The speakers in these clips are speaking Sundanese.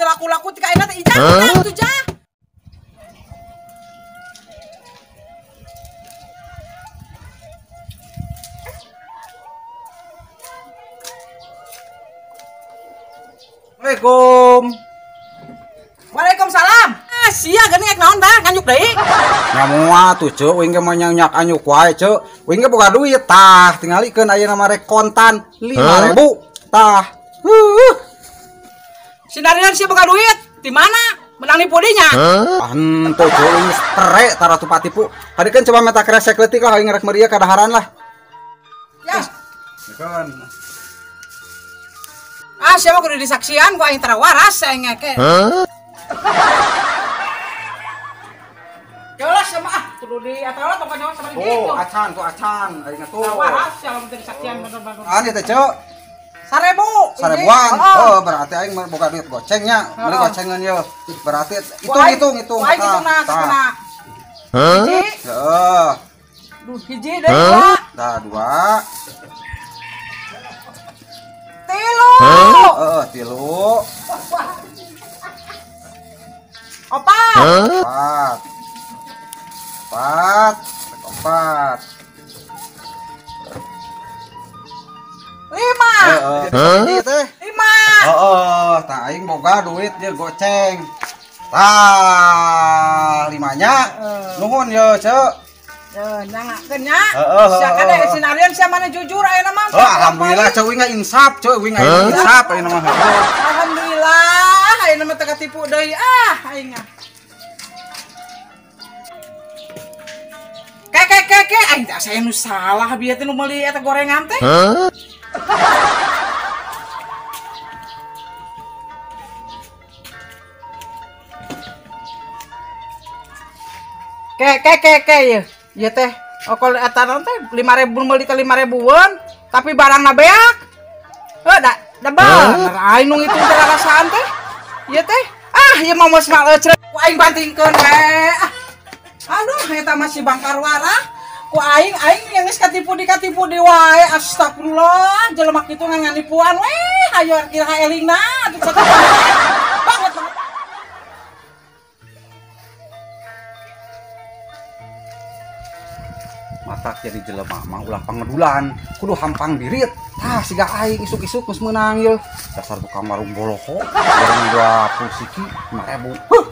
teu laku-laku ti ka ayeuna teh ijah menang tuh jah. Assalamualaikum. Waalaikumsalam. Ah, sia geuning ek naon tah nganyuk deui? Nya moal tuh ceu, uing ge moal nyak anyuk wae ceu. Uing ge boga duit tah, tingalikeun ayeuna mah rek kontan 5000 tah. Huh. Sinarian sia boga duit, di mana? Menang nipu dinya. Ah, henteu ceu, uing geus tere tara tuh patipu. Kadikeun coba meta kresek leutik lah aing rek meuri kadaharan lah. Ya. Dikeun. Ah, siapa kudu disaksian ku aing tara waras aing ngeke. Jelas sama ah, kudu di atawa tong nyawa sama di gitu. Acan tuh acan aing tuh. Waras sia lamun teu disaksian bener-bener. Ah, ieu teh ceu. 1000. 1000-an. Oh, berarti aing boga duit gocengnya. Beli gocengan ye. Berarti hitung hitung hitung. Aing hitungna sakana. Hiji. Heeh. Duh, hiji deui dua. Tah, dua. Tilu. Heeh, tilu. Opat. Opat. Opat. Opat. 5. Heeh. Teh. 5. Heeh, tah aing boga duit ye goceng. Tah, limanya. Nuhun ye, Ceu. Nyangakeun nya. Sia kade sinarian sia mana jujur ayeuna mah. Oh, alhamdulillah ceu uing insaf, ceu uing insaf ayeuna mah. Alhamdulillah ayeuna mah teu katipu deui ah aing mah. Ke ke ke ke aing teh asa nu salah bieu teh nu meuli eta gorengan teh. Ke ke ke ke ye. Ieu teh okol eta naon teh 5000 meuli teh 5000-eun tapi barangna beak. Heuh da da bener aing nu ngitung teh rasaan teh. Ieu teh ah ieu mah geus mah ku aing bantingkeun we. Ah. Aduh eta masih bangkar warah. Ku aing aing yang geus katipu dikatipu di wae astagfirullah jelema kitu nganipuan we hayo kira elingna atuh banget banget. Matak jadi jelema mah ulah pangedulan kudu hampang birit tah siga aing isuk-isuk geus meunang ye dasar tukang warung boloho goreng 20 siki 5000. Huh.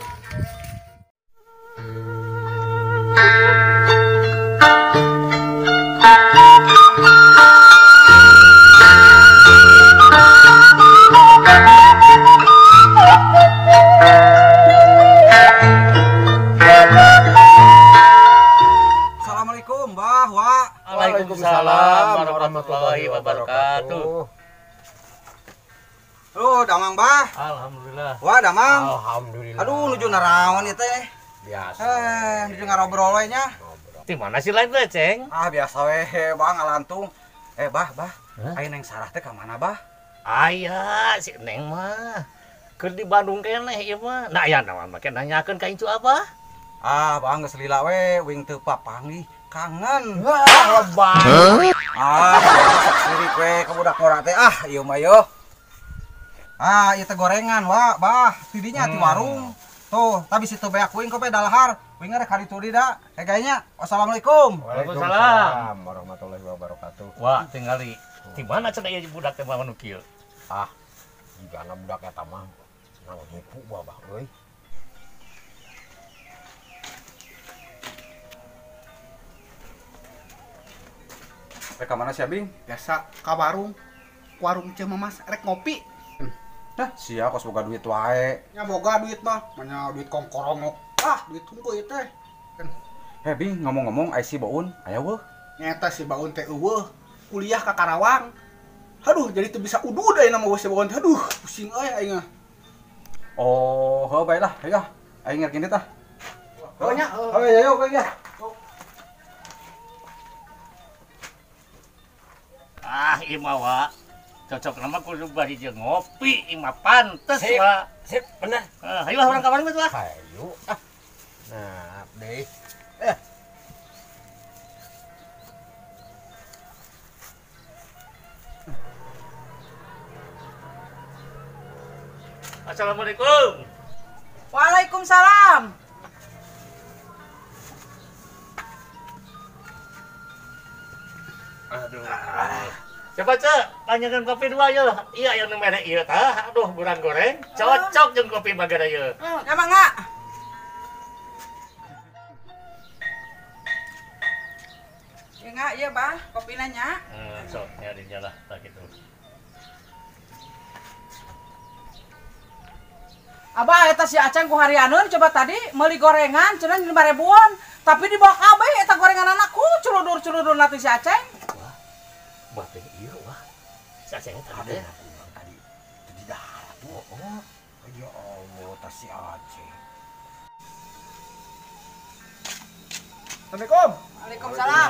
Waalaikumsalam warahmatullahi wabarakatuh. Halo, damang bah. Alhamdulillah. Wah, damang. Alhamdulillah. Aduh, nuju naraon ieu teh. Biasa. Nuju ngarobrol we nya. Di mana sih lain teh, Ceng? Ah, biasa we, Bang, ngalantung. Bah, bah. Aya Neng Sarah teh ka mana, Bah? Aya, si Neng mah. Keur di Bandung keneh ieu mah. Nah, aya naon make nanyakeun ka incu Abah? Ah, Bang geus lila we, wing teu papanggih. Kangen. Wah, lebay. Ah, sok sirik we ka budak ngora teh. Ah, ieu mah yeuh. Ah, ieu teh gorengan, wah, bah, tidinya ti warung. Tuh, tapi situ beak uing kope dalahar. Uing rek karitu di da. Kayaknya. Wassalamualaikum. Waalaikumsalam warahmatullahi wabarakatuh. Wah, tingali. Di mana cenah ieu budak teh mah nu kieu? Ah, jigana budak eta mah nang nipu babah euy. Rek ka mana sia, Bing? Biasa ka warung. Warung Ceu Mamas rek ngopi. Nah, sia kos boga duit wae. Nya boga duit mah, manya duit kongkorongok. Ah, duit hungkul ieu teh. Eh, Bing, ngomong-ngomong ai si Baun aya weuh? Nyata si Baun teh eueuh, kuliah ka Karawang. Aduh, jadi teu bisa udud ayeuna mah si Baun teh. Aduh, pusing euy aing mah. Oh, heuh bae lah, ayo ah. Aing ngerti tah. Heuh nya, heuh ayo bae ya. Ah, ieu mah wa. Cocok nama kudu bari jeung ngopi, ieu mah pantes wa. Sip, bener. Ayo lah urang ka warung lah. Ayo. Ah. Nah, deh. Assalamualaikum. Waalaikumsalam. Aduh. Coba Cek, panjangan kopi dua ya. Iya yang merek ieu tah. Aduh, burang goreng. Cocok jeung kopi bagara ieu. Emang enggak? Ya enggak, iya bah, kopina nya. Sok nya dinya lah tah kitu. Abah eta si Aceng ku harianeun coba tadi meuli gorengan cenah 5 ribuan, tapi dibawa kabeh eta gorengan anakku culudur-culudur nanti si Aceng. Wah, teh ieu wah. Si Aceng tadi teh tadi teu didahar atuh. Oh, ya Allah, tas si Aceng. Assalamualaikum. Waalaikumsalam.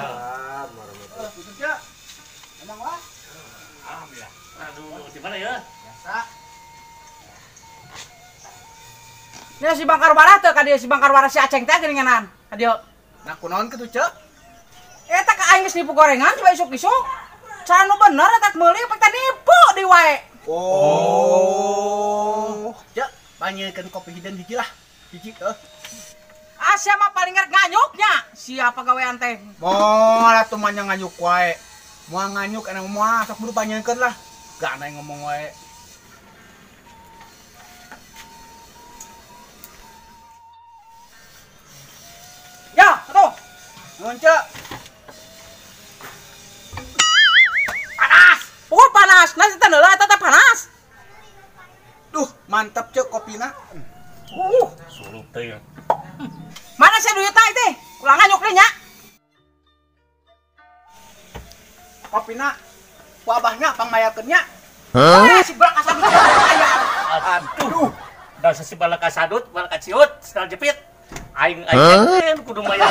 Warahmatullahi. Emang wah? Alhamdulillah. Aduh, di mana ya? Biasa. Ini si Bangkar Wara teu ka dieu si Bangkar Wara si Aceng teh geuninganan. Ka dieu. Nah, kunaon kitu, Cek? Eta ka aing geus nipu gorengan coba isuk-isuk. Cara nu bener eta meuli apa teh nipu deui wae. Oh. Cek, panyeunkeun kopi hideung hiji lah. Hiji heuh. Ah, siapa paling ngerek nganyuknya? Siapa gawean teh? Moal atuh mah nya nganyuk wae. Moal nganyuk enak moal sok buru panyeunkeun lah. Gak ana ngomong wae. Ya, atuh. Nuhun, Cek. Panas. Oh, panas. Nasi teh heula eta teh panas. Duh, mantap Cek kopina. Surup teh. Mana sih duitna teh? Ulah nganyuk deui nya. Kopina ku abahnya pangmayakeun nya. Hah? Si balak kasadut. Aduh. Da si balak kasadut, balak kaciut, sendal jepit. Aing aing kudu mayar.